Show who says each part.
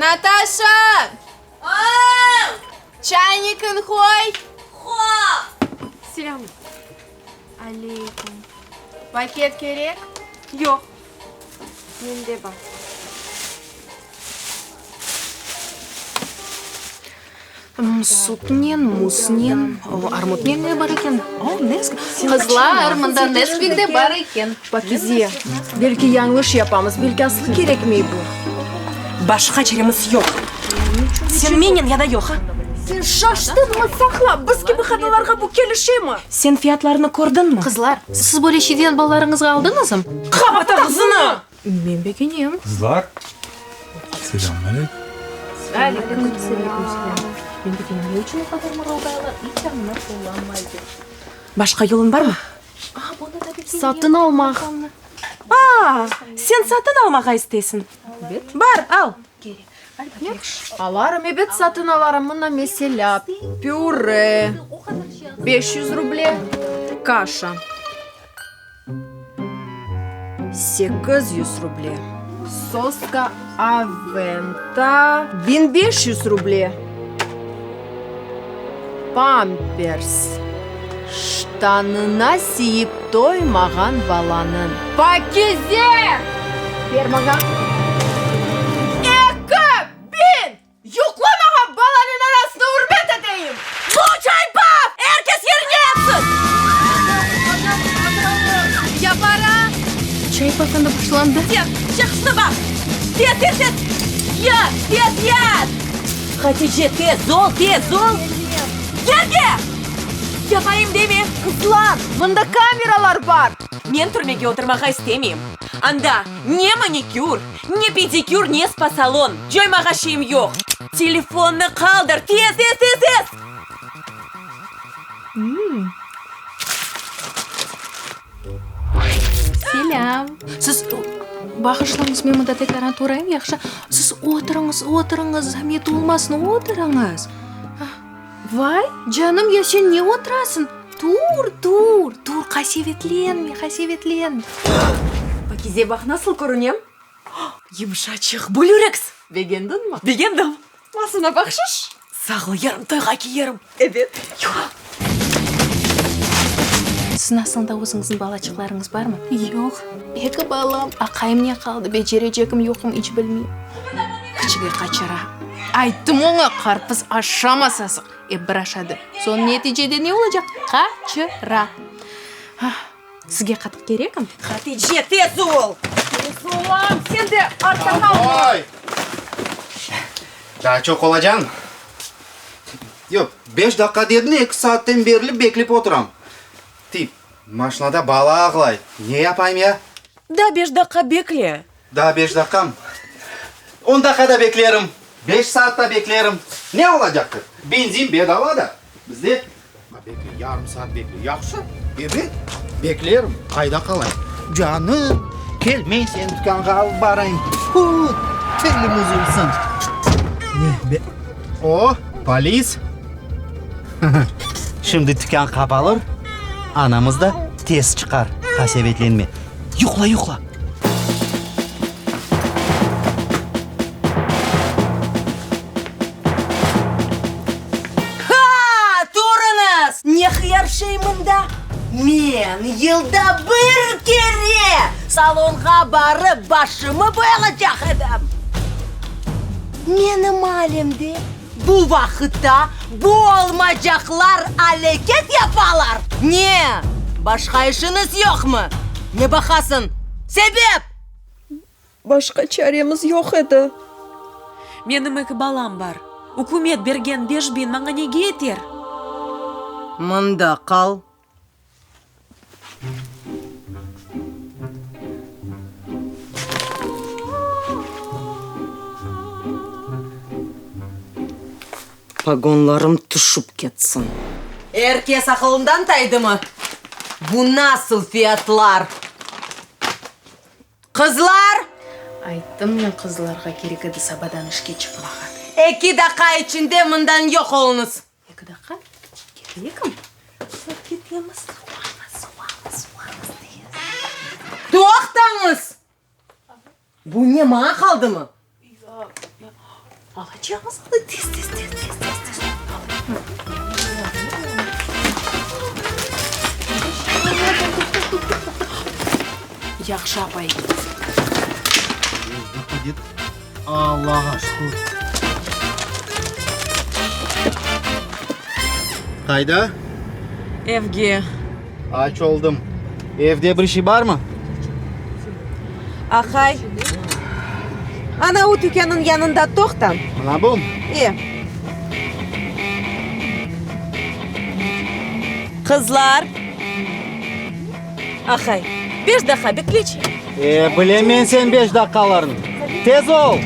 Speaker 1: Nataşa! Çaynikiñ qoy!
Speaker 2: Selâm
Speaker 1: aleyküm. Paket kerek?
Speaker 2: Yoq, mende bar.
Speaker 1: Sütnen, muznen, armutnen ne bar eken? O, Neskvik. Qızlar, mında Neskvik de bar eken.
Speaker 2: Pakize, belki yañlış yapamız, belki aslı kerekmey bu.
Speaker 3: Başqa çaremiz yoq. Sen menen ya da yoq, a?
Speaker 2: Sen şaştıñmı? Saqla, biz kibi qadınlarğa bu kelişemi?
Speaker 3: Sen fiyatlarnı kördiñmi?
Speaker 1: Qızlar, siz böyle şeyden balalarıñızğa aldıñızm?
Speaker 3: Qapat ağzını!
Speaker 1: Men begenem.
Speaker 4: Qızlar, selâm aleyküm.
Speaker 1: Aleyküm selâm. Men begenem. Ne içün o qadar mırıldaylar, iç añlap olamayım.
Speaker 3: Başqa yoluñ barmı?
Speaker 2: Satın almaq.
Speaker 3: A, sen satın almağa isteysiñ? Bar, al.
Speaker 2: Alarım, ebet, satın alarım. Mına, meselâ, püre, 500 ruble, kaşa, 800 ruble, soska Aventa, 1500 ruble, pampers, ştanına siyip toymağan balanıñ. Pakize! Ber maña. 2000! Yuqlamağan balanıñ anasını ürmet eteyim!
Speaker 3: Bu çaypav! Er kes yerine yatsın!
Speaker 1: Ya para? Çaypav endi başlandı.
Speaker 3: Tez, çıqışnı bas! Tez, tez, tez! Yat, tez yat! Hatice, tez ol, tez ol! Yerge! Yapayım deme!
Speaker 2: Qızlar, mında kameralar bar!
Speaker 3: Men türmege oturmağa istemeyim. Anda ne manikür, ne pedikür, ne spa-salon. Coymağa şeyim yoq. Telefonnı qaldır, tez, tez, tez, tez!
Speaker 1: Selâm. Siz bağışlañız, men mında tekaran turayım, yahşı? Siz oturıñız, oturıñız, zamet olmasın, oturıñız. Vay, canım, ya sen ne oturasıñ? Tur, tur, tur, qasevetlenme, qasevetlenme.
Speaker 3: Pakize, baq, nasıl körünem? Yımşaçıq, bülüreks!
Speaker 2: Begendiñmi?
Speaker 3: Begendim.
Speaker 2: Masına bahşış.
Speaker 3: Sağ ol, yarın toyğa kiyerim.
Speaker 2: Ebet.
Speaker 1: Siziñ aslında özüñizniñ balaçıqlarıñız barmı? Yoq. Eki balam. Aqayım ne qaldı, becerecegim yoqım iç bilmeyim. Kiçigi qaçıra. Ayttım oña, qarpız aşamasasıq. Ep bir aşadı. Soñ neticede ne olacaq? Qaçıra. Sizge qatıq kerekmi?
Speaker 3: Hatice, tez ol!
Speaker 2: Tez olam, sen de artta qalma!
Speaker 5: Apay! Daa çoq olacañmı? Yoq, beş daqqa dediñ, eki saatten berli beklep oturam. Tip, maşinada bala ağlay, ne yapayım ya?
Speaker 3: Daa beş daqqa bekle.
Speaker 5: Daa beş daqqam? On daqqa da beklerim, beş saat da beklerim. Ne olacaqtır? Benzin bedava da bizde. Bekle, yarım saat bekle. Yahşı, ebet, beklerim. Qayda qalay? Canım, kel, men seni tükânğa alıp barayım. Hu, tilim uzulsın. O, polis. Şimdi tükân qapalır, anamız da tez çıqar, qasevetlenme. Yuqla, yuqla.
Speaker 3: Ha! Turıñız! Ne hıyar şey mında? Men yılda bir kere salonğa barıp başımı boyalacaq edim. Menim alemde bu vaqıtta bu olmacaqlar aleket yapalar. Ne, başqa işiñiz yoqmı? Ne baqasıñ? Sebep?
Speaker 2: Başqa çaremiz yoq edi.
Speaker 3: Menim eki balam bar. Ükümet bergen 5000 maña nege yeter? Mında qal. Pogonlarım tüşip ketsin. Er kes aqılından taydımı? Bu nasıl fiyatlar? Qızlar!
Speaker 1: Ayttım men qızlarğa kerek edi sabadan işke çıqmağa.
Speaker 3: Eki daqqa içinde mından yoq oluñız!
Speaker 1: Eki daqqa? Kerekmi? Qızlar, ketemiz, suvañız, suvañız, suvañız tez.
Speaker 3: Toqtañız! Bu ne, maña qaldımı? Alacağız, tez, tez, tez, tez, tez, tez.
Speaker 1: Yahşı, apay.
Speaker 5: Allağa şükür. Qayda?
Speaker 6: Evge.
Speaker 5: Aç oldım. Evde bir şey barmı?
Speaker 6: Aqay, ana o tükânıñ yanında toqta.
Speaker 5: Mına bu?
Speaker 6: E. Qızlar! Aqay, beş daqqa bekleçi.
Speaker 5: E, bilem men sen beş daqqalarnı. Tez ol!